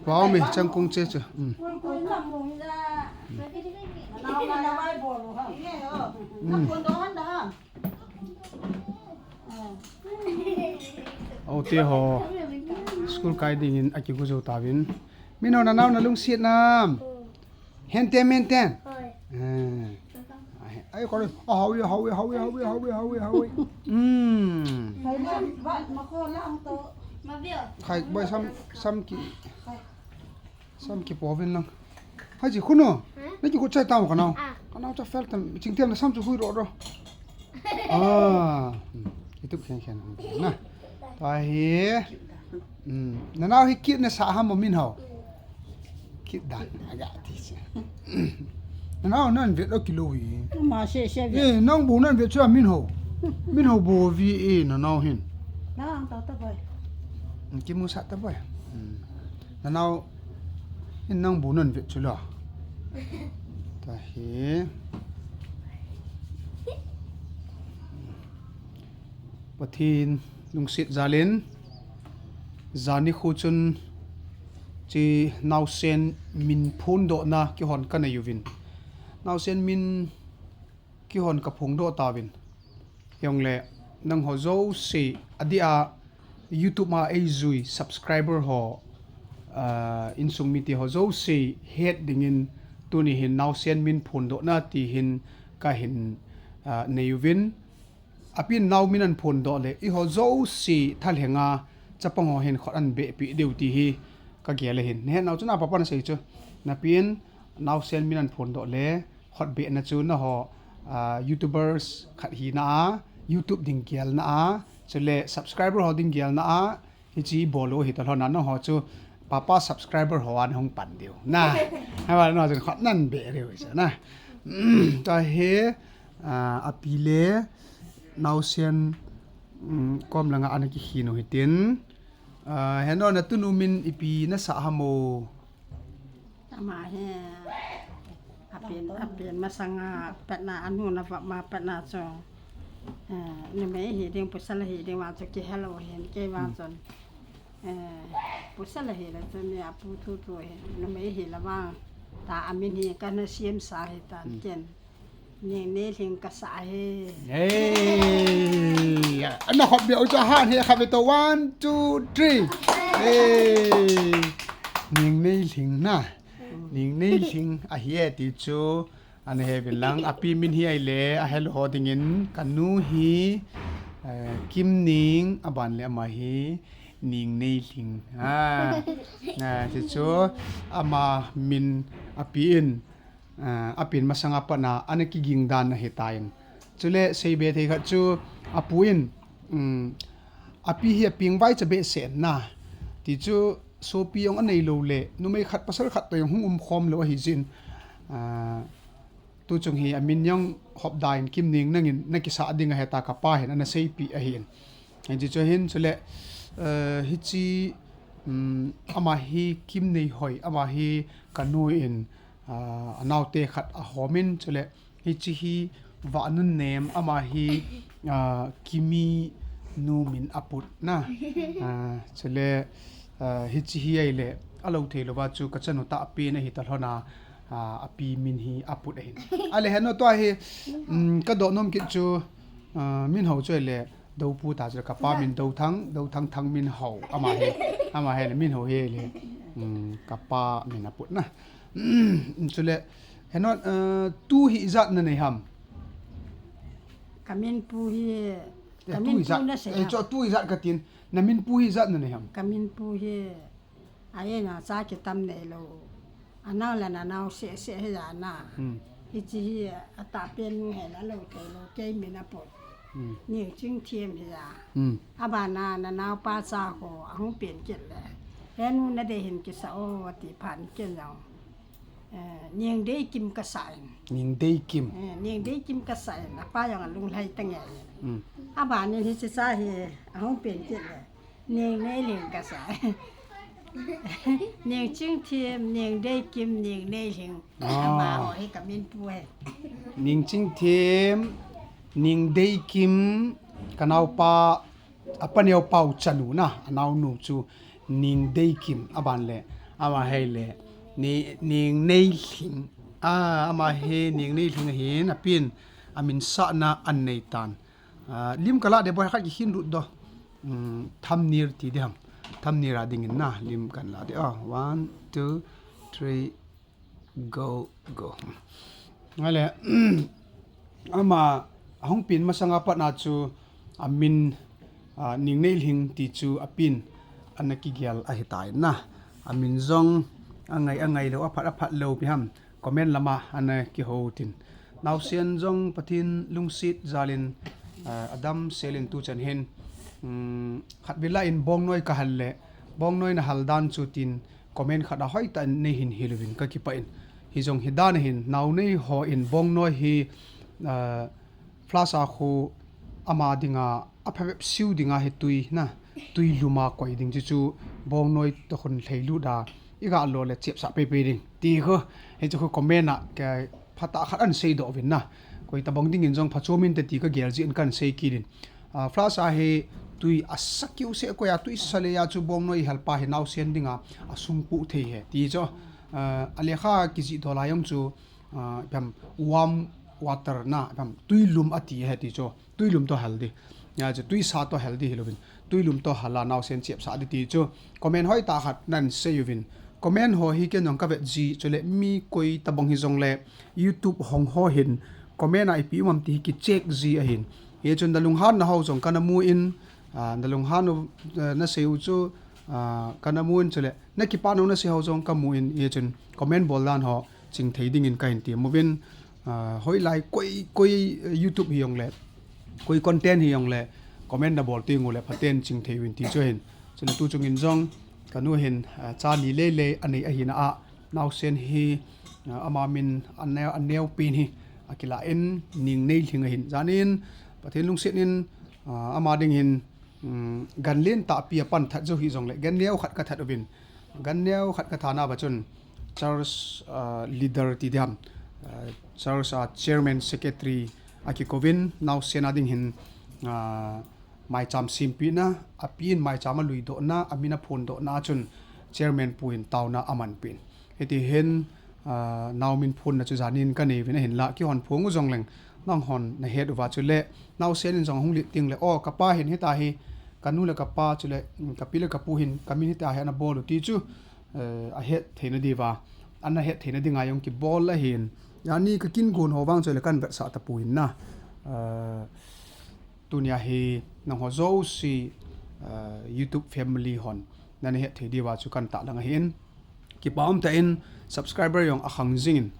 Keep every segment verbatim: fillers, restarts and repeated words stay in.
Pao mi chang kong che che. Aute ho school kai dingin akigu jou tauvin. Min ho, nanao na lungset nam? Henten, henten. Ai, koi. Hawi, hawi, hawi. Hmm. Khai, bai sam, sam ki. Sam kipo vin lang. Hai ji khuno. Na kigu chai tao kanao. Kanao cha fel tam. Chingtem na sam chu hui ro ro. Ah. Itu khen khen. Na. Tahi. Hmm. Nanao hi kit na sa ham Min ho. Kit dan. Aga ti si. Nanao nan vet o kilo hi. Ma se se vet. Eh, nang bu nan vet chu Min ho. Min ho bu vi e nanao hin. Nang tao ta bai. Kimu sa ta bai. Hmm. Nanao hin nang bu nan vet chu la. Tahi. Pathen lungset jalin, jani khu chun chi naosen min phondohna kihon kanei uvin. Naosen min kihon kaphongdoh tauvin. Jongle, nangho jouse, adeh a YouTube ma eijui subscriber ho, ah, insung mite ho jouse het dingin tuni hin naosen min phondohna ti hin kahin, ah, nei uvin. Apin nao min ahin phondoh le, eiho jouse thalhenga chapang ho hin khut ahin behpi diu ti hi kagel ahin. Nahet nau chu na papa nasei chu. Napin naosen min ahin phondoh le, khut behna chu naho, ah, YouTubers khat hina a, YouTube ding gelna a, chule subscriber ho ding gelna a, hichi bol u hita lhon a, nangho chu papa subscriber ho a nahung pan diu. Na, haba nangho chun khut nahin beh diu chu na. Tahi, ah, api le, naosen, um, kom langa ana kikhin u hitin. Ah, heno natunu min ipi nasah ham o? Ama hi, apen, apen masanga petna, anu na vah ma petna chu. Eh, numei hi ding, pasal hi ding vang chu kihel u hin, kei vang chun. Eh, pasal hi le chun ni apu thu thu hi, numei hi le vang. Ta amin hi kana siam sa hitan ken. Ningneilhing kasah e. Hey, ana khut beh u chu ahan he kha ve to, one, two, three. Hey. Ningneilhing na. Ningneilhing ahi e ti chu. Ana he vin lang, api min hi ahile, ahel ho dingin, kanu hi, eh, Kimning, aban le ama hi, Ningneilhing. Ah, ah, ti chu, ama min api in, ah, apen masanga pat na, ana kiging dan ahitan. Chule seibe thei khat chu apu in, um, api hi apeng vaicha behseh na. Ti chu sopi jong anei lou le, numei khat pasal khat toh jong hung um khom lou ahi jeh in, ah, tuchung hi amin jong hop dan in Kimning nangin nakisah ding ahi ta kapa hin ana seipeh ahin. Hiche chu ahin chule, eh, hiche, um, ama hi Kimneihoi, ama hi kanu in, ah, anaote khat ahom in chule hiche hi Vahnunnem, ama hi, ah, Kimi nu min aput na. Ah, chule, ah, hiche hi ahile, alou thei louva chu kachanu tahpen ahi ta lhon a, ah, api min hi aput ahin. Ale heno tua hi, um, kadoh nom kit chu, ah, Minho chu ahile, Dopu ta chu kapa min Douthang, Douthang Thangminho, ama hi, ama hi le Minho hi le, um, kapa min aput na. Chule, heno, eh, tu hi ijat nanei ham? Kaminpu hi, eh, kaminpu nasei ham? Eh, cho tu ijat katin, naminpu hi ijat nanei ham? Kaminpu hi, ahi na cha kitam neilou. Anao le nanao seh seh hi ja na. Hmm. Hiche hi atahpen nu hi la lou thei lou, kei min aput. Hmm. Ningchingthem hi ja. Hmm. Abana nanaopa cha ho ahung pen kit le. Henu nadei hin kisah o ati phat in ken jong. Eh, Ningdeikim kasah in. Ningdeikim. Eh, Ningdeikim kasah in. Apa jong alunglhai tange. Hmm. Abanin hiche cha hi ahung pen kit le. Ningneilhing kasah. Ningchingthem, Ningdeikim, Ningneilhing. Ah. Amaho hi kaminpu hi. Ningchingthem, Ningdeikim, kanaopa, apa neopa u chanu na, anaonu chu Ningdeikim, aban le, Ama hi le, Ni, Ningneilhing. A, ama hi Ningneilhing ahin, apen, amin sahna anei tan. A, lim kalah de boi khat kikhin lut do. Um, thumbnail ti de ham. Thumbnail a dingin na, lim kan la de. Oh, one, two, three, go, go. Ngale, ama ahung pen masanga pat na chu amin, a, Ningneilhing ti chu apen ana kigel ahitai na. Amin jong angai angai lou, aphat aphat lou pi ham. Comment lama ana kihou tin. Naosen jong Pathen lungset jalin, a, adam selin tuchan hin, um, khat vela in bongnoi kahal le, bongnoi nahal dan chu tin, comment khat a hoitah in nei hin hil uvin kakipah in. Hijong hidan ahin, naonei hon bongnoi hi, a, flask a khu ama dinga, aphabep siu dinga hi tui na, tui lum a koi ding chu chu bongnoi toh khun lhei lut a, iga lo le chepsah pei pei ding. Ti khu, hichu khu comment a, ke, phatah khat ana seidoh uvin na. Koi tabang dingin jong phachom inte ti kagel jeh in kana sei kit in. A, flask a hi tui asa kiu se koi a tui sa le a chu bongnoi hal pa hi naosen dinga asung pu thei hi. Ti chu, a, alekha kijih doh lai jong chu, a, ipi ham warm water na, ipi ham tui lum ati hi ti chu. Tui lum toh hal di. Hijeh chu tui sa toh hal di hilouvin. Tui lum toh hal a naosen chepsah di ti chu. Comment hoitah khat nan sei uvin. Comment ho hi ken jong kavet ji, chule mi koi tabang hijong le YouTube hong ho hin comment a ipi um am ti hi kicheck ji ahin. Hichun nalunghan na ho jong kana mu in, a, nalunghan u, a, nasei u chu, a, kana mu in chule nakipah nau nasei ho jong kamu in, hichun comment bol dan ho chingthei dingin kahin ti uvin. A, hoilai koi, koi, eh, YouTube hijong le, koi content hijong le, comment nabol teng u le, phaten chingthei uvin ti chu ahin. Chule tuchung in jong, kanu hin, a, cha ni lele anei ahina a, naosen hi, a, ama min aneo, aneo pen hi, akilah in, Ningneilhing ahin. Jan in, Pathen lungset in, a, ama ding hin, um, gan lentah pi a pan that jou hijong le, gan neo khat kathat uvin. Gan neo khat kathat na va chun, church, a, leader ti di ham, a, church a chairman secretary akikou vin, naosen a ding hin, a, maicham sempina, apen maicham alui doh na, amin aphon doh na chun chairman pu hin taona aman pin. Hiti hin, a, nao min phonna chu jan in kanei uvin ahinla, kihon phong u jong leng, nanghon nahet uva chule, naosen in jong hung lit teng le, o, kapa hin hita hi, kanu le kapa chule, um, kapi le kapu hin, kamin hita hi ana bol u ti chu, eh, ahet theina diuva, ana het theina dinga jong kibol ahin. Jani kakin gon ho vang chule kan vetsah tapon na. Eh, tunia hi nangho jouse, eh, YouTube family hon nana het thei diuva chu kan tahlang ahin. Kipa um tah in subscriber jong akhang jingin,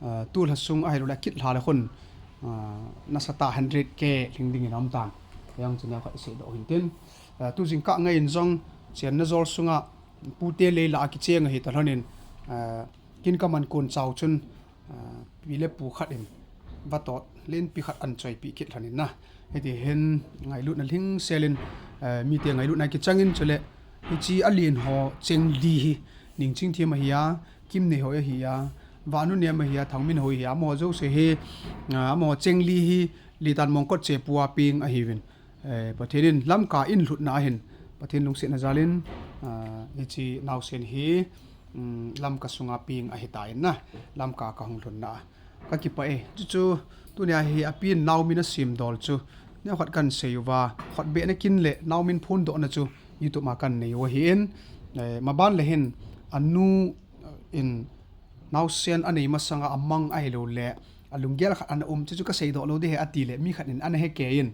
eh, tulha sung ahilou le kit lha le khun, eh, nasatah hundred K lhing dingin aum tan. Jong chu neo khat isei doh hin tin. Eh, tu jingkah ngai in jong chenna jol sunga pute lei lah a kicheng ahi ta lhonin, eh, kin kaman kon chau chun, a, pi le pu khat in vatot lenpi khat ana choipeh kit lhonin na. Hiti hin ngailutna lhingselin, a, mite ngailutna kichangin chule hiche alen ho cheng li hi, Ningchingthem ahi a, Kimneihoi ahi a, Vanunem ahi a, Thangminhoi ahi a, amaho jouse hi, a, amaho cheng li hi Litan Mongkot chepu a peng ahiuvin. Eh, Pathen in Lamka in lhutna ahin, Pathen lungsetna jalin, ah, hiche naosen hi, um, Lamka sunga peng ahitan na, Lamka kahung lhunna a. Kakipah e, chuchu, tunia hi apen nao min asemdol chu, neokhat kan sei uva, khutbehna kin le nao min phondohna chu, YouTube a kan nei u ahin, eh, maban le hin, anu, in, naosen anei masanga amang ahilou le, alunggel khat ana um, chuchu kaseidoh lou ding ahi ati le, mi khat in ana hekei in.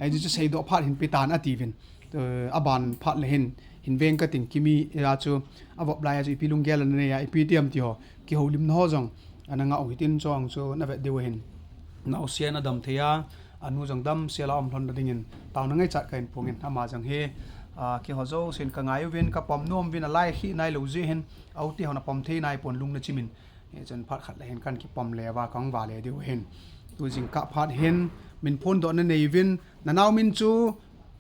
Hichu chu seidoh phat hin petan atiuvin. Eh, aban phat le hin, hin veng kating Kimi a chu, avop lai a chu ipi lunggel ana nei a, ipi ti am ti ho, kihoulimna ho jong, ana ngah u hitin chong chu, navet diu ahin. Naosen adam thei a, anu jong damsel a um lhon na dingin, taona ngaichat kahin phongin, ama jong hi, a, keiho jousen kangai uvin, kapom nom uvin, alai khi nailou jeh hin, a u te hon apom thei naipon lungna chimin. Hichun phat khat le hin kan kipom le uva kahung vale diu ahin. Tu jingkah phat hin, min phondohna nei uvin, nanao min chu,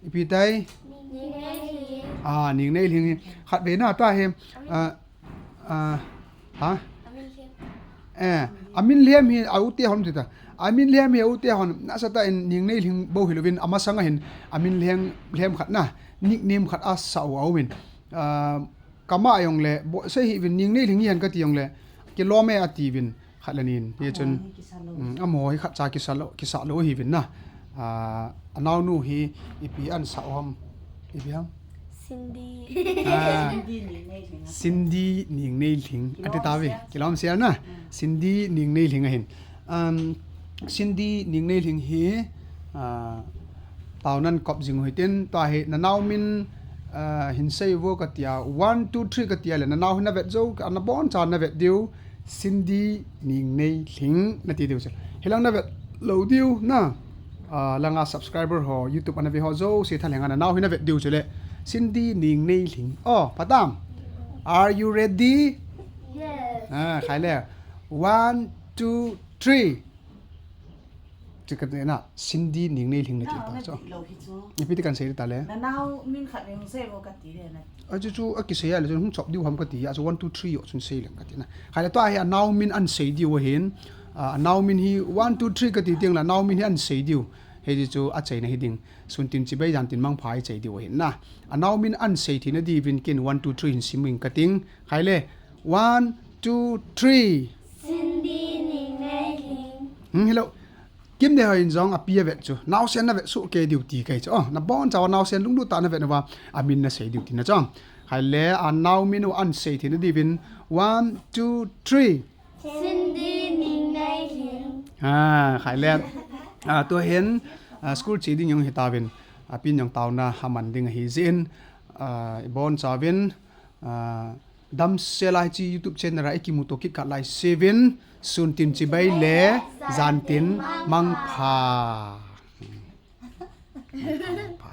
ipi tai? Ningneilhing. A, Ningneilhing hi. Khatvei na ta hi, a, a, ha? Eh, amin lhem hi a u te hon ti ta. Amin lhem hi a u te hon, nasatah in Ningneilhing bou hilouvin, amasanga hin, amin lhem, lhem khat na, nickname khat asah u aumin. A, kama jong le, bo, sei hi vin Ningneilhing hi hen kati jong le, kilom e ati vin khat le nin. Hichun, um, amaho hi khat cha kisa lou, kisa lou hi vin na. Ah, anaonu hi ipi ana sa ham, ipi ham? Cindy. Ah, Cindy Ningneilhing. Cindy Ningneilhing. Ati tave. Kilom sel na. Cindy Ningneilhing ahin. Um, Cindy Ningneilhing hi, ah, taonan kop jing u hitin, tua hi nanao min, ah, hin sei vo katia, one, two, three katia le, nanao hin navet jou, ana boncha navet diu, Cindy Ningneilhing nati diu chu. Hilang navet lou diu na, ah, langa subscriber ho, YouTube ana ve ho jouse thalhenga nanao hin navet diu chu le, Cindy Ningneilhing. Oh, phatam. Are you ready? Yes. Ah, khai le. One, two, three. Chu kati na, Cindy Ningneilhing nati ta chu. Ipi ti kan sei ta le. Nanao min khat vin sei vo kati le na. A chu chu akisei a le chun hung chop diu ham kati a chu one, two, three jo chun sei leng kati na. Khai le tua hi anao min ana sei diu ahin. Ah, anao min hi one, two, three kati teng le anao min hi ana sei diu. Hichu achaina hiding. Sun tin chibai jan tin mangpha ichai diu ahin na. Anao min ana sei theina diuvin ken one, two, three hin sim ing kating. Khai le. One, two, three. Cindy Ningneilhing. Hmm, hello. Kimneo hin jong api avet chu. Naosen navet soh kei diu ti kei chu. Oh, nabonchauva naosen lunglut tah navet nauva amin nasei diu tina chu. Khai le anao min u ana sei theina diuvin. One, two, three. Cindy Ningneilhing. Ah, khai le. Ah, tua hin, ah, school che ding jong hitauvin. Apin jong taona aman ding ahi jeh in. Ah, ibonchauvin. Ah, damsel a hiche YouTube channel a ikimuto kit kah laisevin, sun tin chibai le jan tin mangpha. Mangpha.